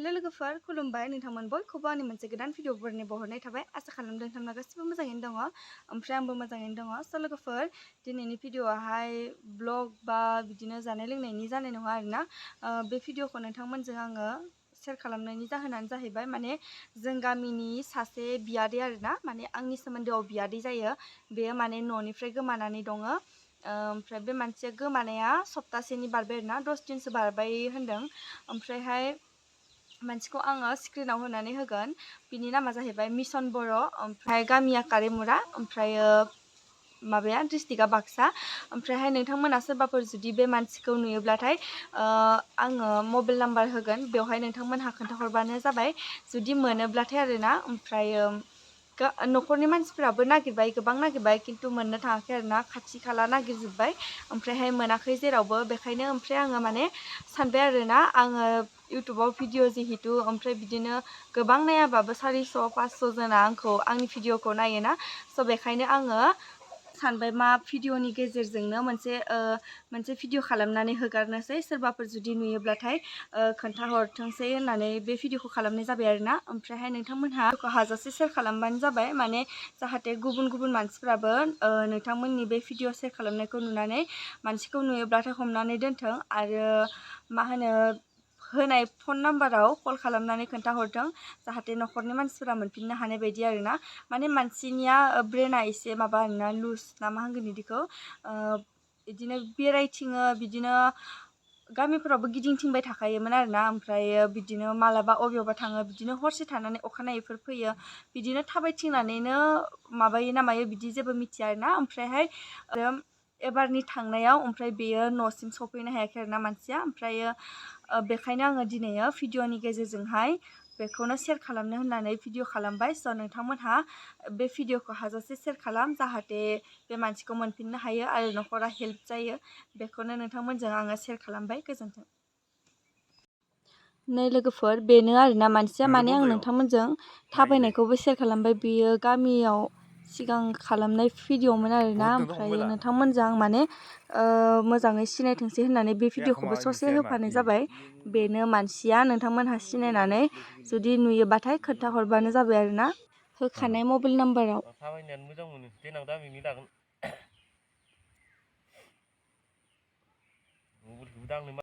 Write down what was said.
Hello लोगोफोर खुलुमबाय नोंथांमोन बयखौबो आंनि मोनसे गोदान भिडिअ बरनाय बावहरनाय थाबाय आसा खालामदों नोंथांमोना गासिबो मोजाङैनो दङ ओमफ्राय आंबो मोजाङैनो दङ स' लोगोफोर दिनैनि भिडिअआहाय ब्लग बा बिदिनो जानाय लोंनायनि जानाय नङा आरोना बे भिडिअखौ नोंथांमोनजों आङो शेयार खालामनायनि जाहोनानो जाहैबाय माने जों गामिनि सासे बियादै आरोना माने आंनि सोमोन्दोआव बियादै जायो बेयो माने न'निफ्राय गोमानानै दङ ओमफ्राय बे मानसिया गोमानाया सप्तासेनि बारबाय आरोना 10 दिनसो बारबाय होनदों ओमफ्रायहाय मानसिखौ आङो स्क्रिनाव होनानै होगोन बिनि नामा जाहैबाय मिसन बर' ओमफ्राय गामिया कारेमुरा ओमफ्राय माबाया डिस्ट्रिक्टआ बाक्सा ओमफ्रायहाय नोंथांमोना सोरबाफोर जुदि बे मानसिखौ नुयोब्लाथाय आङो मबाइल नाम्बार होगोन बेवहाय नोंथांमोनहा खोन्थाहरबानो जाबाय जुदि मोनोब्लाथाय आरोना ओमफ्राय न'खरनि मानसिफोराबो नागिरबाय गोबां नागिरबाय खिन्थु मोननो थाङाखै आरोना खाथि खाला नागिरजोब्बाय ओमफ्रायहाय मोनाखै जेरावबो बेखायनो ओमफ्राय आङो माने सानबाय आरोना आङो इउटुबाव भिडिअ जिहेतु ओमफ्राय बिदिनो गोबां नायाबाबो 400-500 जना आंनि भिडिअखौ नायोना स' बेखायनो आङो सानबाय मा भिडिअनि गेजेरजोंनो मोनसे भिडिअ खालामनानै होगारनोसै सोरबाफोर जुदि नुयोब्लाथाय खोन्थाहरथोंसै होननानै बे भिडिअखौ खालामनाय जाबाय आरोना ओमफ्रायहाय नोंथांमोनहा हाजासे शेयार खालामबानो जाबाय माने जाहाथे गुबुन मानसिफ्राबो नोंथांमोननि बे भिडिअ शेयार खालामनायखौ नुनानै मानसिखौ नुयोब्लाथाय हमनानै दोनथों आरो मा होनो होनाय फन नाम्बाराव कल खालामनानै खोन्थाहरथों जाहाथे न'खरनि मानसिफोरा मोनफिननो हानाय बायदि आरोना माने मानसिनिया ब्रेना एसे माबा आरोना लुज ना मा होनगोन बिदिखौ बिदिनो बेरायथिङो बिदिनो गामिफोरावबो गिदिंथिंबाय थाखायोमोन आरोना ओमफ्राय बिदिनो मालाबा अबेयावबा थाङो बिदिनो हरसे थानानै अखानायैफोर फैयो बिदिनो थाबायथिंनानैनो माबायो ना मायो बिदि जेबो मिथिया आरोना ओमफ्रायहाय एबारनि थांनायाव ओमफ्राय बेयो न'सिम सफैनो हायाखै आरोना मानसिया ओमफ्रायो बेखायनो आङो दिनै भिडिअनि गेजेरजोंहाय बेखौनो शेयार खालामनो होननानै भिडिअ खालामबाय स' नोंथांमोनहा बे भिडिअखौ हाजासे शेयार खालाम जाहाथे बे मानसिखौ मोनफिननो हायो आरो न'खरा हेल्प जायो बेखौनो नोंथांमोनजों आङो शेयार खालामबाय गोजोन्थों। नै लोगोफोर बेनो आरोना मानसिया माने आं नोंथांमोनजों थाबायनायखौबो शेयार खालामबाय बेयो गामियाव सिगां खालामनाय भिडिअमोन आरोना ओमफ्राय नोंथांमोनजों आं माने मोजाङै सिनायथोंसै होननानै बे भिडिअखौबो ससे होफानाय जाबाय बेनो मानसिया नोंथांमोनहा सिनायनानै जुदि नुयोबाथाय खोन्थाहरबानो जाबाय आरोना होखानाय मबाइल नाम्बाराव थाबायनायानो मोजां मोनो देनां दामिनि लागोन मबाइलखौबो दांनो